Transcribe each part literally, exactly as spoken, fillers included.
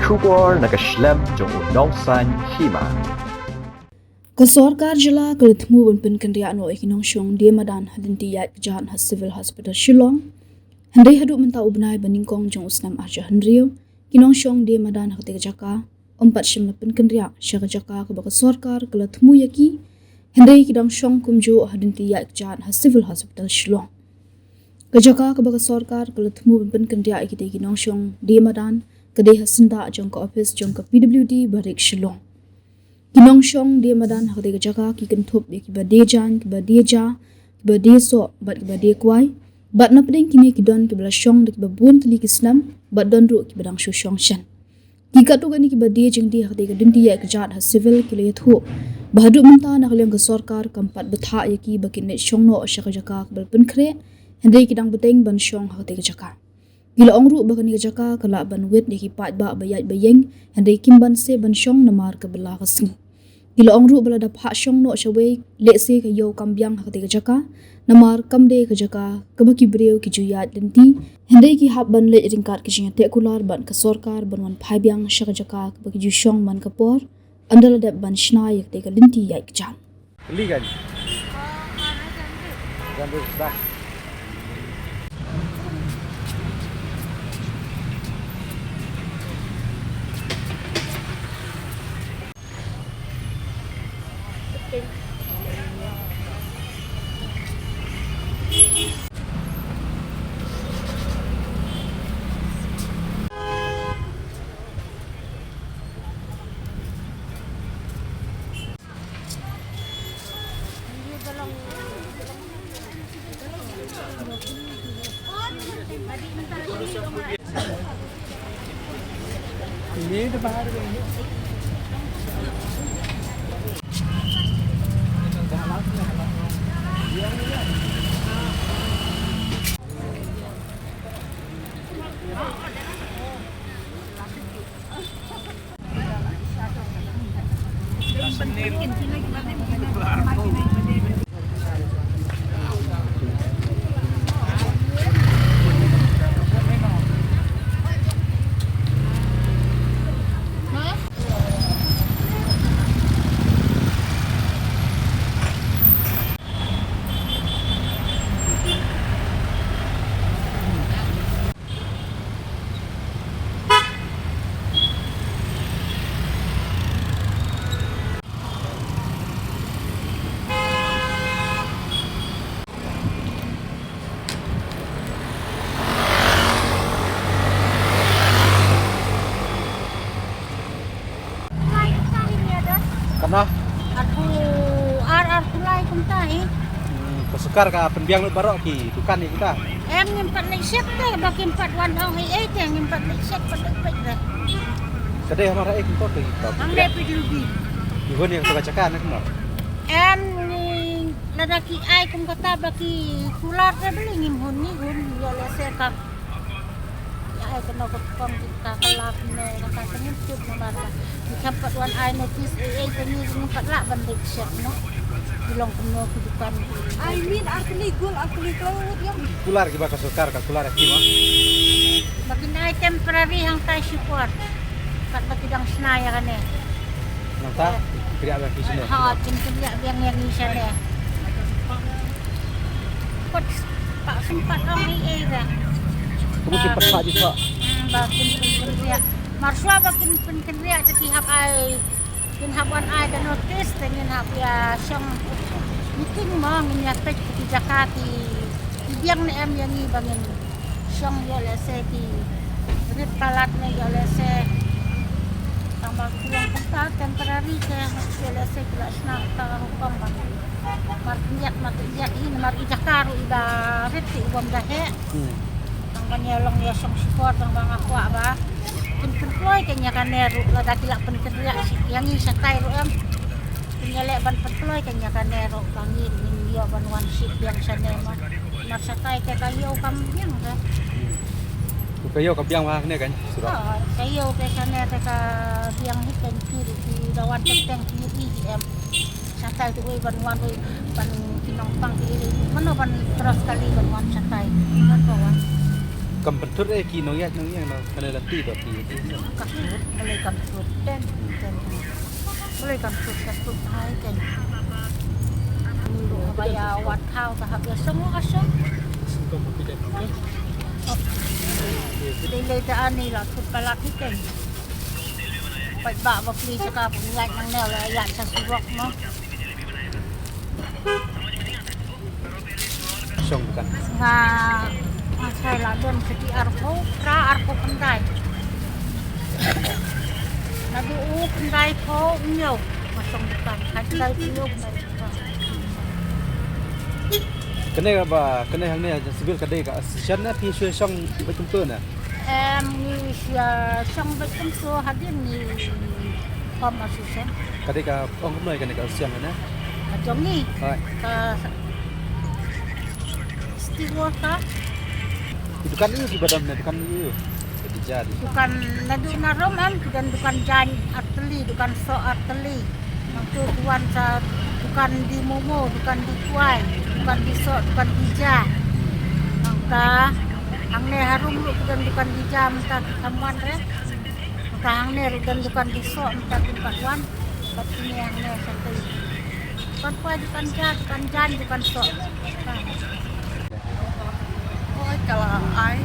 Khubor na ka shlem jong u Nongsaiñ Hima. Ka sorkar jylla ka la thmu ban pynkynriah noh ïa ki nongshong die madan hadien ba ïaid kjat ha Civil Hospital Shillong. Hynrei haduh mynta u bnai ba nyngkong jong u snem arhajar hynriew, ki nongshong die madan ha katei ka jaka ym pat shym la pynkynriah sha ka jaka kaba ka sorkar ka la thmu ïa ki. Hynrei ki dang shong kumjuh hadien ba ïaid kjat ha Civil Hospital Shillong. Ka jaka kaba ka sorkar ka la thmu ban pynkynriah ïa kitei ki nongshong die madan ka dei ha syndah jong ka ophis jong ka P W D Barik Shillong. Ki nongshong die madan ha katei ka jaka ki kynthup ïa kiba die jaiñ, kiba die ja, kiba die soh bad kiba die kwai. Bad napdeng kine ki don kiba la shong da kiba bun tylli ki snem bad don ruh kiba dang shu shong shen. Ki katto katne kiba die jingdie ha katei ka dien ba ïaid kjat ha Civil ki la ïathuh ba haduh mynta na ka liang ka sorkar kam pat bthah ïa ki ba kin leit shong noh sha ka jaka kaba la pynkhreh, hynrei ki dang bteng ban shong ha katei ka jaka. Ki la ong ruh ba kane ka jaka ka lah ban wit ïa ki paidbah ba ïaid ba ïeng, hynrei kim banse ban shong namar ka bylla ka sngi. Ki la ong ruh ba lada phah shong noh shawei, lehse ka ïew kam biang ha katei ka jaka namar kam dei ka jaka kaba ki briew ki ju ïaid lynti. Hynrei ki hap ban leit ryngkat ka jingïateh kular bad ka sorkar ban wan phai biang sha ka jaka kaba ki ju shong man ka por, ynda la dep ban shna ïa katei ka lynti ïaid kjat. Li kan. Kan dah. Kumno? Arphew ar, arphew lai kumta hi. Hmm, ka sorkar ka pynbiang lut baroh ki dukan ïa kita. Em, ngim pat leit check te, ba kim pat wan ong ei ei te, ngim pat leit check, pat leit peit te. Ka dei hamar ha ei kumto te kita. Hangne P W D. Ki hun ïa ka jaka ne kumno? Em, ngi lada ki ai kum kata ba ki kular te, balei ngim hun, ngi hun ïoh lehse ka Ïa, ai, kano ka kong ki ka, ka lap ne, ka ka ngim tip namar ka. Ngi khlem pat wan ai notice ei ei te ngi ngim pat lah ban leit check noh. Ki long kumno ki dukan ki. Ai, min ar tylli, gul ar tylli, kloi wut ïa. Kular kiba ka sorkar ka kular ïa ki mo. Ba kin ai temporary hangtai shipor. Katba ki dang shna ïa kane. Nangta, kynriah biang ki shane. Ha, kin kynriah biang ïa ngi shane. Pat, pat sympat ong ei ei ba. Ka mut ki pat phah ji phah. Hmm, ba kin pynkynriah. Marshwa ba kin pynkynriah te ki hap ai, kin hap wan ai ka notice te ngin hap ïa shong meeting mo, ngin ïa peit ki jaka ki, ki biang ne em ïa ngi ba ngin shong ïoh lehse ki rit palat ne ïoh lehse. Tang ba ki long kumta temporary te ïoh lehse ki la shna ta ka hukum ba. Mar pynïaid, mar pynïaid hi, mar i jaka ruh i ba rit i bym da heh. Hmm. Tang ban ïa long ïa shong shipor, tang ba nga kwah ba kin pynkloi kein ïa kane ruh, lada ki la pynkynriah ïa ngi shatai ruh em. Kin ïa leh ban pynkloi kein ïa kane ruh ba ngin ïoh ban wan shit biang shane mo. Mar shatai te ka ïew kam biang te. Ka ïew ka biang ba kane kan. Oh, ka ïew te shane te ka biang hi kan, ki ruh ki da wan teng teng ki ïohi em. Shatai te wei ban wan wei ban ki nongpang ki ïohi. Mano ban cross kali ban wan shatai. Mano ban wan. Kam pynthut eh ki nongïaid nongïeng na kane la ti ba ki ti. Ka thut, balei kam thut ten, ten. Balei kam thut, ka thut hai ten. Ba ïa wad thaw ka hap ïa song ka song. Dei lei ta ani la thut palat hi ten. Paidbah ba pli sha ka pynïaid nangne la ïaid sha surok mo. Shong dukan. Nga, nga shai la don kati arphew phra, arphew khyndai. Naduh u khyndai phew hynñiew nga shong dukan. Khyndai phew hynñiew, khyndai phew phra. Kane ba, kane hangne ha Jasebil ka dei ka association ne phi shu shong beit kumto ne? Em, ngi shu shong beit kumto hadien ngi form association. Ka dei ka ong kumno ïa kane ka association ne? Ka jong ngi. Hooid. Ka Steel Worker. Ki dukan ïu kiba don ne, dukan ïu. Ka dei ja di. Dukan naduh na rum em, ki don dukan jaiñ artylli, dukan soh artylli. Nangtu ki wan sa dukan die momo, dukan die kwai, dukan die soh, dukan die ja. Nangta hangne harum ruh ki don dukan die ja, mynta ki kham wan re. Mynta hangne ruh don dukan die soh, mynta kim pat wan. Bad kine hangne sa tei. Dukan kwai, dukan ja, dukan jaiñ, dukan soh. Oi, ka la ai.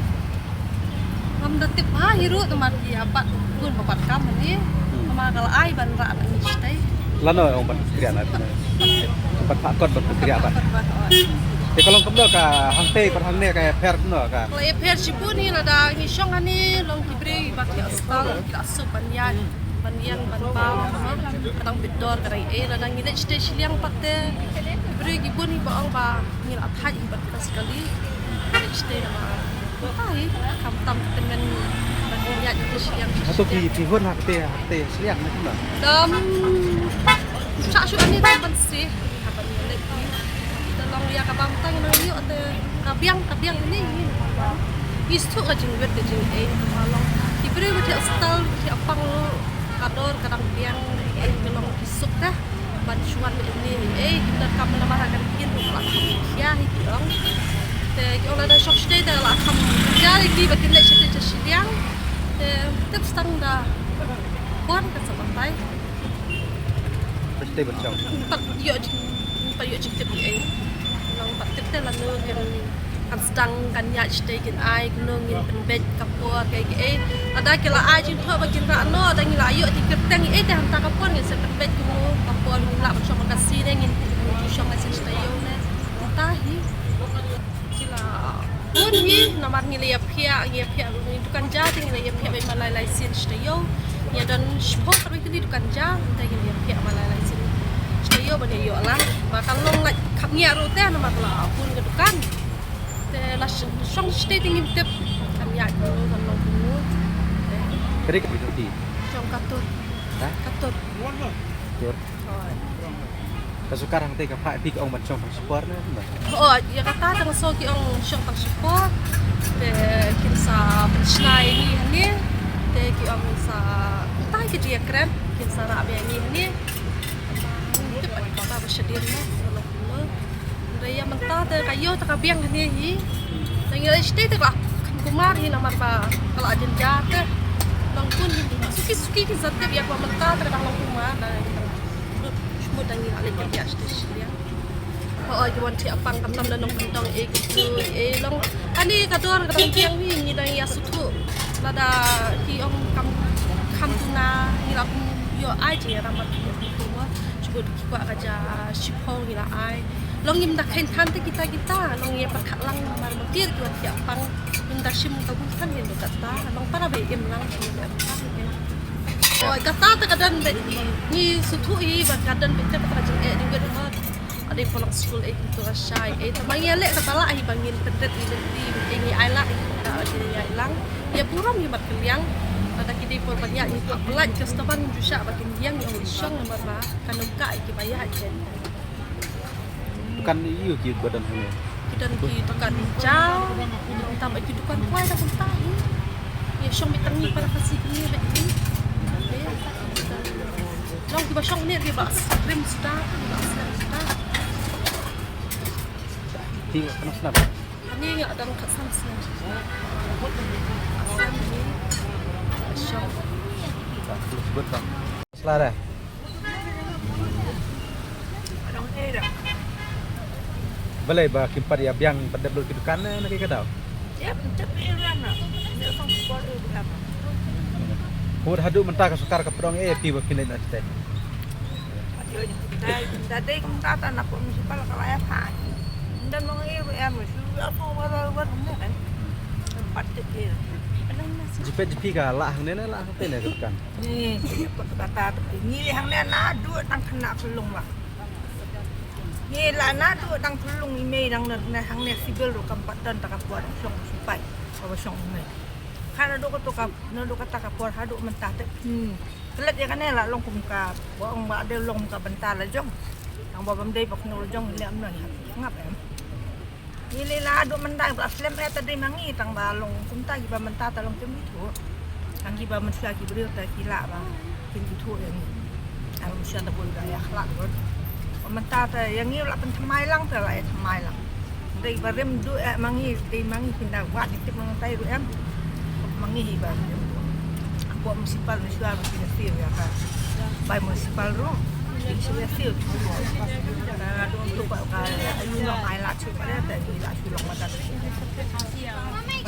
Ngam da tip ha hi ruh, namar ki ïa bat bun ba bat kam ni. Hmm. Namar ka la ai ban rah na ngi shatei. Lano ong ban kriah na. Ban phah kot ban kriah ban. Ban, oi. Te ka long kumno ka hangtei bad hangne ka pher kumno ka. Ka la pher shibun hi, lada ngi shong hani long ki briew ba ki astal ki la suk ban ïaid. Ban ïeng ban bam, ka dang bit dor ka dang ei, lada ngi leit shatei shiliang pat te. Ki briew ki bun hi ba ong ba ngi la thait hi bad ka skali. Ngi leit shatei namar kumta hi, khamtam ka tymmen ban ïaid shatei shiliang. Hato phi, phi hun ha katei, ha katei shiliang ne kumno? Dam, shah shuh ani dam ban sih. Haba ngi leit hi, te long ïa ka bam tang nang ïoh te ka biang, ka biang ni ngi. Ngi shu ka jingwit ka jingei ka long. Ki briew ka jingstyle ka jingpang ruh ka dor ka dang biang ei ka long ki suk te. Ban shuwa ni ni ei ki donkam namar ha ka kin ruh la kham khia hi ki ong. Te ki ong lada shong shatei te la kham khia hi ki ba kin leit shatei sha shiliang. Te tip stang da. Pon ka sa batai. Pastei ban shong. Pat ïoh jing, pat ïoh jingtip ïa ei. Nang pat tip te lano kin kan sdang kan ïaid shatei kin ai kumno ngin pynbeit ka por kaei kaei. Lada ki la ai jingthoh ba kin rah noh, lada ngi la ïoh jingkyrteng ïa ei te hangta ka por ngin sa pynbeit kumno ka por ngin lah ban shong ba ka sien ne ngin ju shong ka sien shatei ïoh ne. Hangta hi. Ki la bun hi namar ngi la ïaphiah, ngi ïaphiah ngi dukan ja te ngi la ïaphiah beit ma lai lai sien shatei ïoh. Ngi don shiphew khatwei tylli dukan ja te ngi la ïaphiah ma lai lai sien shatei ïoh ban ïoh lang. Ba ka long lait khapngiah ruh te namar la bun ka dukan. Te la sh-, shong shatei te ngim tip kan ïaid kumno kan long kumno. Te ka dei ka dei ka dei. Shong ka tur. Ha? Ka tur. Tur. Hooid. Ka sorkar hangtei ka phah ïa phi ka ong ban shong tang shipor ne kumba? Hooid, ïa kata tang shu ki ong shong tang shipor. Te kin sa pynshna ïa ngi hangne. Te ki ong sa tai ki jingïakren kin sa rah beit ïa ngi hangne. Tip ba ki kata ba shadien ne. Hynrei ïa mynta te ka ïoh te ka biang hangne hi. Te ngi leit shatei te ka la kham kumar hi namar ba ka la jynjar te. Nang kun hi suki suki kin sa tip ïa ka mynta te ka dang long kumar da. Shmut da ngi la leit kyndiah shatei shiliang. Hooid, ki wan thiah pang khamtam da nongkyndong ei ki tu ei long. Ani ka dor ka dang biang hi ngi dang ïa suthu. Lada ki ong kam kham tuna ngi la kum ïoh ai jingïarap bad ki kum. Shmut ki kwah ka ja shiphew ngi la ai. Long ngim da kheiñ than te kita kita long ïa pyrkhat lang mar ba kir ki wan thiah pang. Ngim da shim ka bun than ngin da kata long para ba im lang. Oi, kata te ka don beit ngi suthu hi ba ka don beit te ka jingeh jingwit mo. Ade polak skul eh tu ka shai eh tama ngi leh kata lah hi ba ngin pyndet hi lynti eh ngi ai lah hi ba ngi ai lang. Ïa burom hi mat kylliang. Lada ki dei por ba ngi ïa ngi pynlait customer ngi ju shah ba kin ïeng ïa ngi shong namar ba ka num ka eh ki ba ïa eh. Dukan ïu ki ba don hangne? Ki don ki dukan ja, tam ki dukan kwai da kumta hi. Ïa shong beit tang ngi para ka sih ngi beit ngi. Long ki ba shong ne ki ba rim suda, ki ba rim suda. Ki ba kena suda. Ni nga dang kat sam sien. Sam ni. Shong. Sla re. Balei ba kim pat ïa biang pat dep lut ki dukan ne na ki ka daw? Pud haduh mynta ka sorkar ka pdong eh ti ba phin leit na te. Dei kumta ta na pun municipal ka la ïa pha. Ndan mong eh em shu ïa pha wa wa ne kan. Pat te. Jipet jipi ka la hangne ne la hangte ne kan. Ni, kata te ni hangne naduh tang khynnah khyllung la. Ni la naduh tang khyllung i mei dang na hangne civil ruh kam pat don ta ka por shong sipai. Ka ba shong i mei. Ka naduh kato ka naduh kata ka por haduh mynta te. Hmm. Klet ïa kane la long kum ka ba ong ba dei long ka bynta la jong. Tang ba bam dei ba kno la jong le am no ïa ngap em. Ngi lei la duk mynta ba slem eh ta dei ma ngi tang ba long kumta kiba mynta ta long kim ithuh. Tang kiba mynta ki briew ta ki lah ba kim ithuh ïa ngi. Tang mynta ta bun ba ïa khlak rot. Ba mynta ta ïa ngi la pynthymmai lang ta la ïa thymmai lang. Dei ba rem duh eh ma ngi dei ma ngi pynda wad ïa tip ma ngi tai ruh em. Ma ngi hi ba. Ba municipal ni shuwa ba ki ïa siew ïa ka. Bai municipal ruh. Ki shu ïa siew. Ka dong tu ba ka ïa nong ai la shu ba ïa ta ki la shu long ma ta.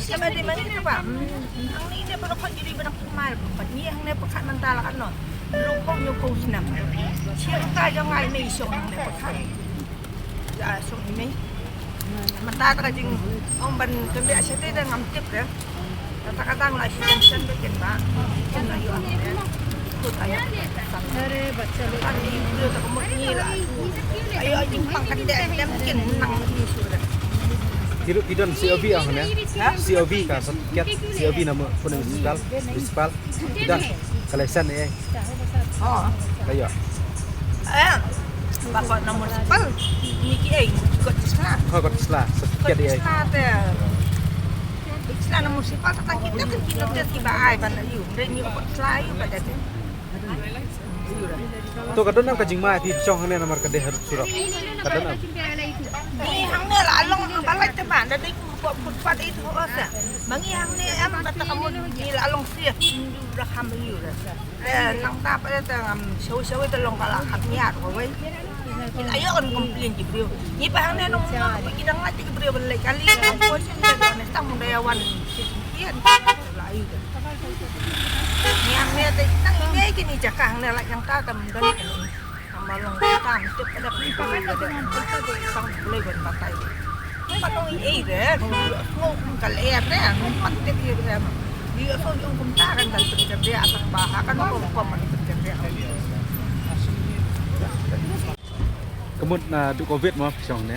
Sa ma dei ma ni ta ba. Ang ni ne ba ko ji ba na kumar ba ni ang ne ba ka man ta la kan no. Long ko ñu ko snam. Siew ta jong ai me song ang ne ba ka. Ïa song i mei. Mynta ta ka jingong ban kyndiah shatei da ngam tip de. Kata ka dang la shi tension ba kin ba. Kin la ïoh de. Kut ayo. Are bacha le. Ani ïoh ta ka mut ni la. Ayo jingpang kyndiah dem kin nang ni shu de. Ki don C O V ah ne? Ha? C O V ka certificate C O V na mo pun municipal, municipal. Ki don ka license eh. Oh. Ayo. Eh, ba ko na municipal. Ni ki eh, kot sla. Ko kot sla, certificate eh. Kot sla te. Sla na municipal ta tang kita kan kita te ki ba ai ban ayu. Dei ni kot sla ayu ba dei. To ka don ka jingma ti chong hangne namar ka dei harud surok. Ka don. Ni hangne la long ba lai te ba da dei ko footpath itu asa. Mangi hangne em ba ta ka mun ni la long sia. Ju da kham ayu da. Eh, nang ta pa ta ngam shawi shawi ta long ka la hap niat ko wei. Kin ayo kan complain ki briew. Ni pa hangne nong ki dang la ki briew ban lei kali ko shin ta ne ta mun da ya wan. Kin la ayu. Ni hangne ta tang ni ki ni jaka hangne la yang ta tam dan. Ama long tam tip ada pun pun ada. Tang boleh ban batai. Patong ei re, ngok kum kal er re, ngok pan tip ei re. Di so yung kum ta kan kan pynker dia atak ba ha kan ko ko pan pynker dia. Ka mut naduh covid mo shong ne.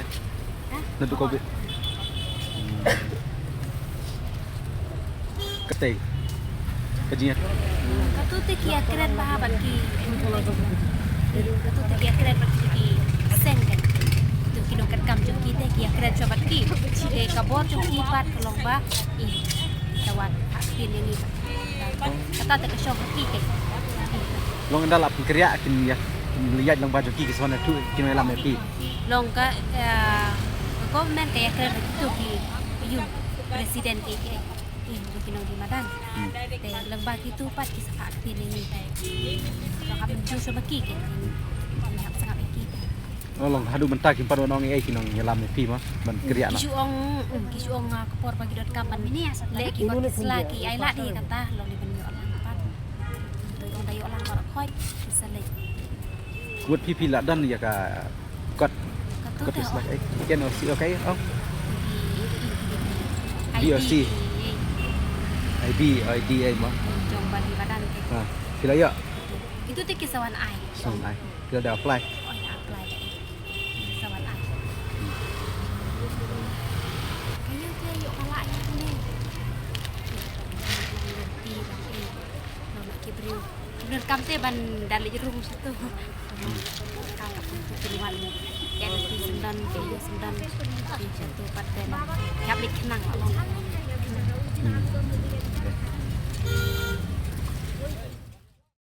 Naduh covid. Katei. Ka jingïa. Katu te ki ïakren bha bad ki. Katu te ki ïakren bad ki seng kan. Tu ki nongkit kam jong ki te ki ïakren shuwa bad ki. Te ka bor jong ki pat ka long ba. Ih. Ka wan ha ktien ïa ngi. Kata te ka shong ki te. Long ynda la pynkynriah kin ïa. Kin ïaid lang ba jong ki ki swan tu kin ïalam ïa ki. Long ka, eh, ka government ka ïakren bad kitu ki. Ïa president ki ki. Ïa ki nongdie madan. Hmm. Te lyngba kitu pat ki sa phah ktien ïa ngi. Ka hap mynjur sha ba ki ki. Ki hap sangap ïa ki. Oh, long haduh mynta kim pat wan ong ei ei ki nongïalam ïa phi ma ban kynriah na. Ki shu ong, mm, ki shu ong, ah, ka por ba ki donkam ban leh ki kot ki sla ki ai lad ïa kata long dei ban ïoh lang pat. Te ong da ïoh lang baroh khoit ki sa leh. Mut phi phi la don ïa ka kot. Kot sla ei. Ken o si o kai ong. B O C. I D, I D ei mo. Jong ba di madan te. Ha, phi la ïoh. Itu te ki sa wan ai. Sa wan ai. Phi la da apply. Oh, ïa apply. Sa wan ai. Kayu te ïoh ka la ïa kane. Ki briew. Ki briew kam te ban da leit rung sha tu. Ka ka tu tu wan. Ïa tu syndon, ïa tu syndon. Sha tu pat te na. Ïa blik khnang. Hmm.